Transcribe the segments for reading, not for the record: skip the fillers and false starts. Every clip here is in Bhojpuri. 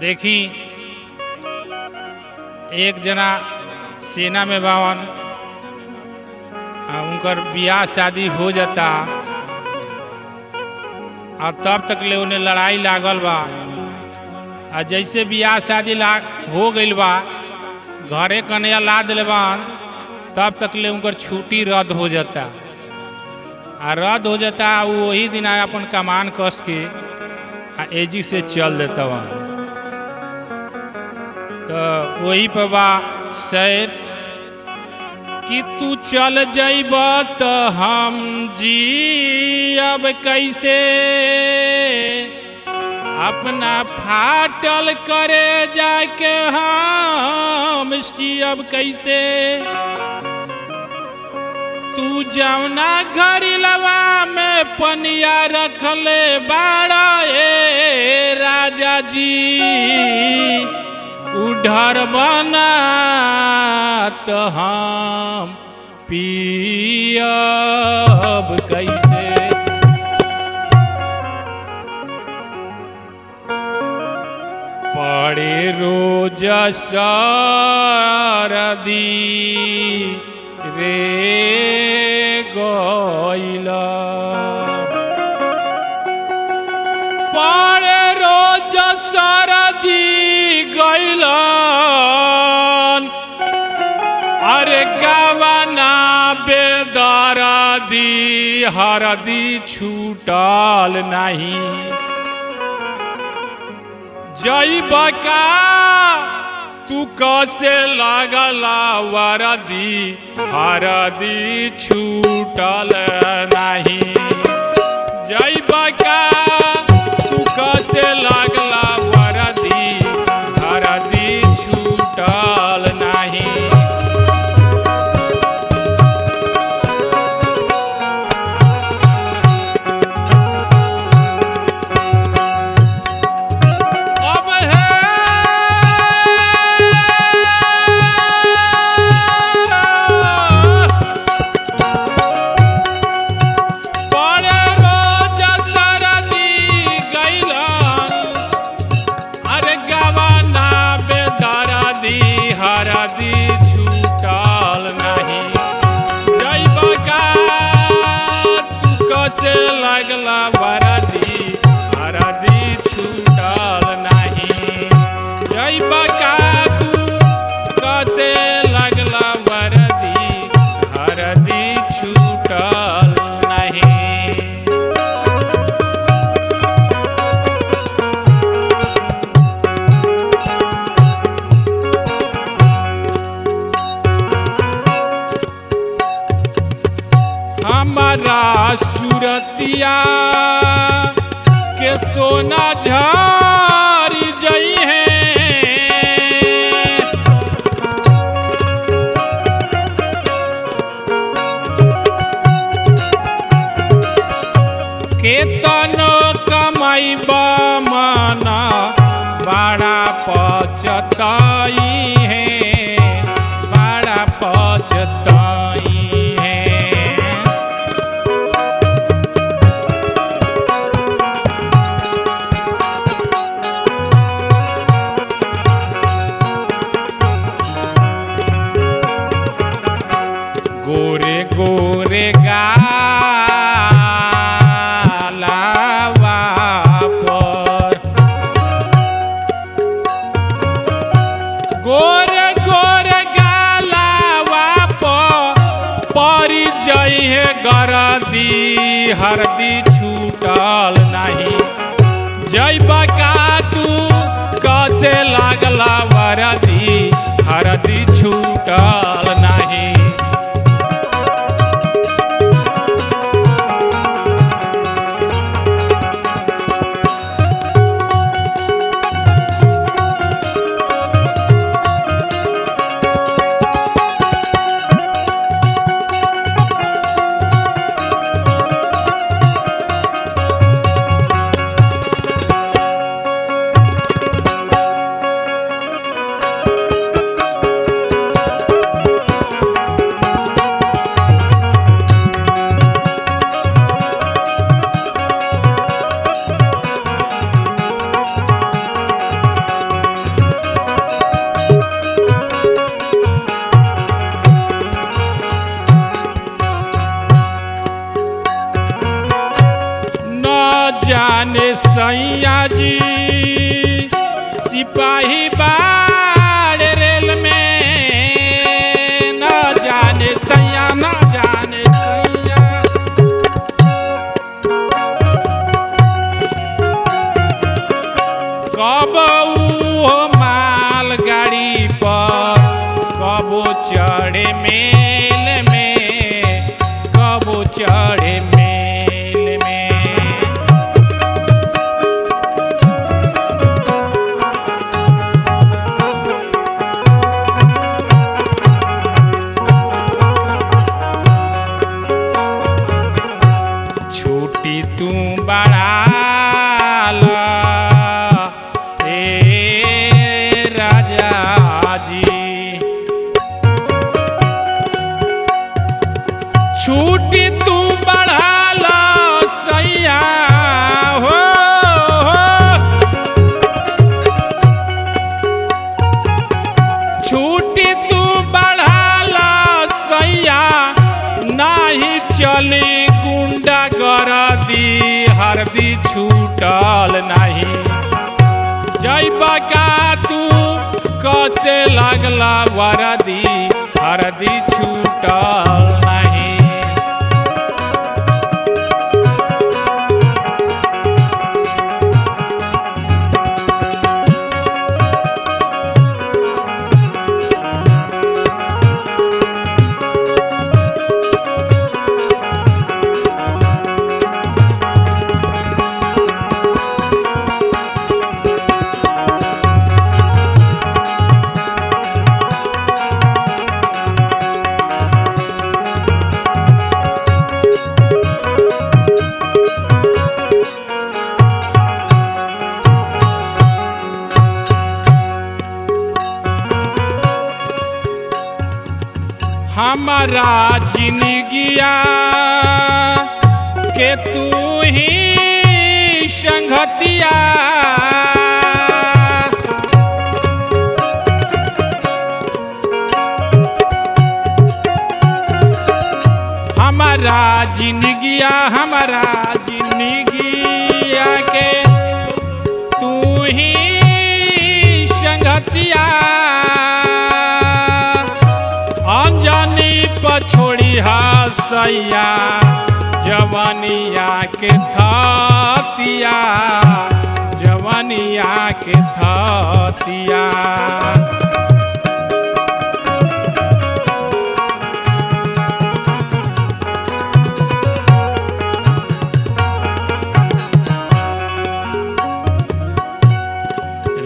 देखी एक जना सेना में बावन आ उनकर बियाह शादी हो जाता आ तब तक ले उन्हें लड़ाई लागल बा आ जैसे बियाह शादी ला हो गइल बा, घरे कन्या ला दिले बान, तब तक ले उनकर छुट्टी रद्द हो जाता आ रद्द हो जाता। वो वही दिन आया अपन कमान कस के आ एजी से चल देता बा। तो वही पर बा शेर कि तू चल जइब त हम जी अब कैसे, अपना फाटल करे जाके हम सियब कैसे। तू जौना घड़ी लवा में पनिया रखले बाड़ा ए राजा जी, उधर बना तो हम पियब कैसे। पड़े रोज सरदी रे गइला, पड़े रोज सरदी गइलन, अरे गवना बेदरदी हरदी छूटल नहीं। जइबका तू कसे लागला वरदी हरदी छूटल नहीं। जइबका तू कसे लागला वरदी हरदी छूटल नहीं। अब है पड़े रोज सरदी गइलन, अरे गवाना बेदरदी हरदी छूटल नहीं। जइबका तू कसे लगला वरदी हरदी छूटल नहीं। जइबका तू कसे लगला वरदी हरदी छूटल नहीं। हमारा सूरतिया के सोना झारी जई है, केतनो कमाइबा मना बड़ा पचताई है, बड़ा पचताई है। गोरे गोरे गालावा पर, गोरे गोरे गालावा पर परी जई है गरदी हरदी छूटल नहीं। जइबका तू कसे लागला वरदी हरदी छूटल नहीं। सिपाही बाड़ रेल में, न जाने सैया न जाने सैया। कब वो माल गाड़ी पर, कब चढ़े मेल में, कब चढ़े मेल में। छुट्टी तू बढ़ाला ए राजा जी, छुट्टी तू बढ़ाला सैया हो, छुट्टी तू बढ़ाला सैया, नाही चली गुंडा गरदी हरदी छूटल नाही। जैबा का तू कसे लागला वरदी हरदी छूटल नाही। हमारा जिनगिया के तू ही संगतिया, हमारा जिनगिया, हमारा जिनगिया के तू ही संगतिया। अंजनी पछोड़ी हसैया जवनिया के थतिया, जवनिया के थतिया।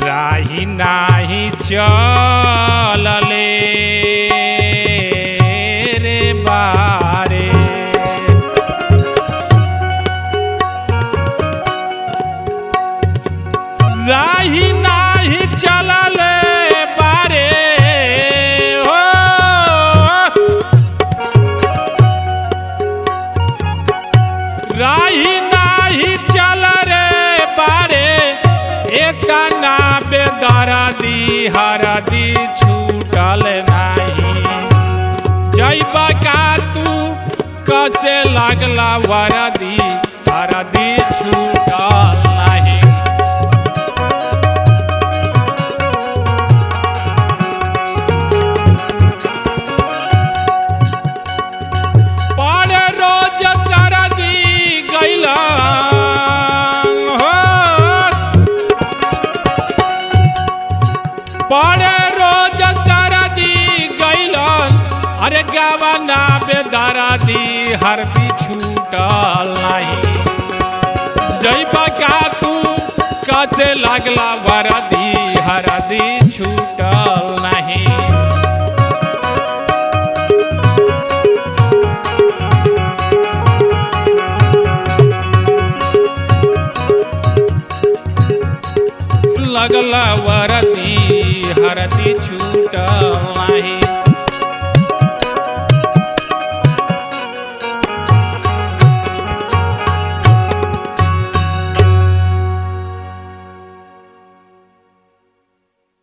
राही नाही चलले रे बारे, राही नाही चलले बारे हो, राही नाही चल रे बारे, एतना बेदरदी हरदी छूटल नाही। जैबा का तू कसे लागला वरदी हरदी छूटल नाही। पर रोज सरदी गैला हो, पर रोज सरदी गैलन, अरे गावना बेदरदी हरदी छूटल नाही। जैबा का तू कसे लागला वरदी हरदी छूटल नाही। लगला वरदी हरदी छूटल नाही।